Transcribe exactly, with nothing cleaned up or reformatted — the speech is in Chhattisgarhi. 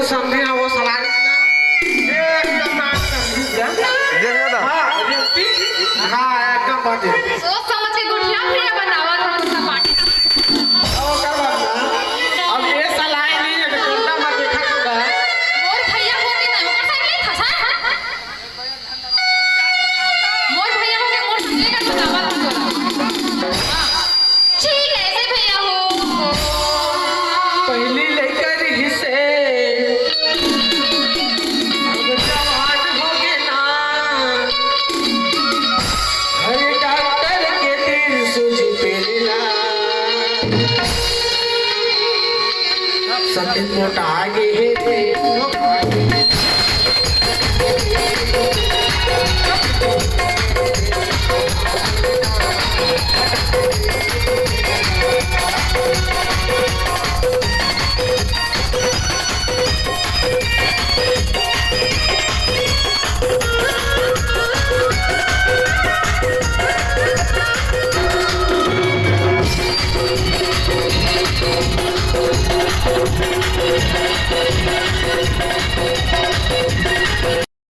समझे ना वो सलाह। एकदम ना समझी जा। देख ना था। हाँ, हाँ, एकदम बात है। सोच समझ के गुठिया भैया बनावा था उसका पार्टी। अब कर बात ना। अब ये सलाह नहीं है, तो करता मत देखा तो का। मोर भैया होती ना, मोर साइड नहीं फंसा है। मोर भैया हो के मोर संगे का बतावा तू तोला। हाँ। ठीक है, ऐसे भैया हो। पहली लइका रहिसे, अब जवान हो गे ना। हर डॉक्टर के तीन सूझी पेला। सकेत मोटा गे हे।